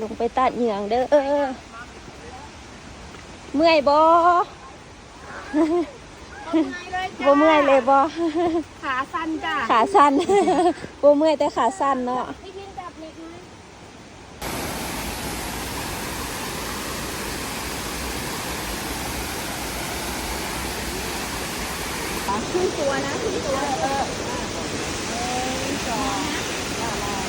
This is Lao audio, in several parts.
ລົງໄປຕັດເຫຍື້ອງເດີ້. ເມື່ອຍບໍ່? ບໍ່ເມື່ອຍເລີຍບໍ່? ຂາສັ່ນຈ້າ ຂາສັ່ນ. ບໍ່ເມື່ອຍແຕ່ຂາສັ່ນເນາະ. ຄຶ່ງຕົວນະ ຄຶ່ງຕົວ. ເອີ ເອີ ເອີ ໜຶ່ງ ສອງ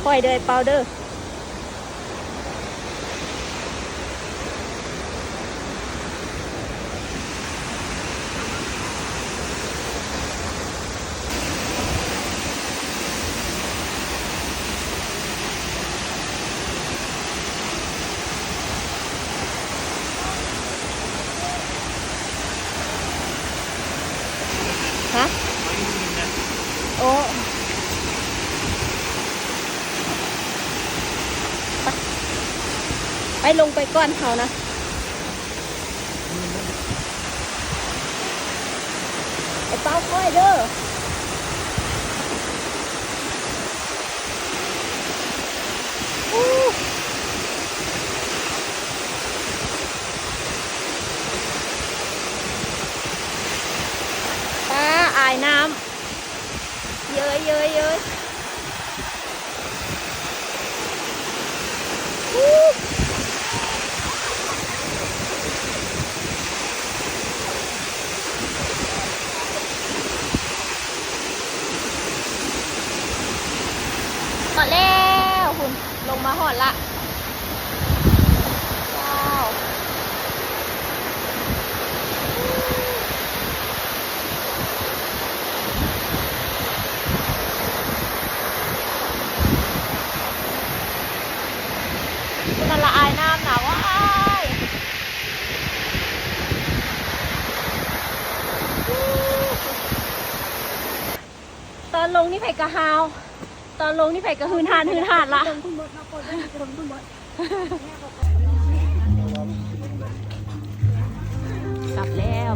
ຄ່ອຍເດີ ເປົາເດີ. ຮະ? ໂອ້ ໄປ ໄປ ລົງໄປກ່ອນເຮົານະ. ໄປເປົ່າຂ້ອຍເດີ. ປ້າ ອາຍນ້ຳ ເຍີ້ຍໆໆ. ຮອດແລ້ວພຸ້ນ ລົງມາຮອດລະ. ວ້າວ. ມັນລະອາຍນ້ຳນະ ວ້າຍ. ຕອນລົງນີ້ໃຜກະຫາວ ຕອນລົງນີ້ໃຜກະຫືນຫານຫືນຫານລະ. ກັບແລ້ວ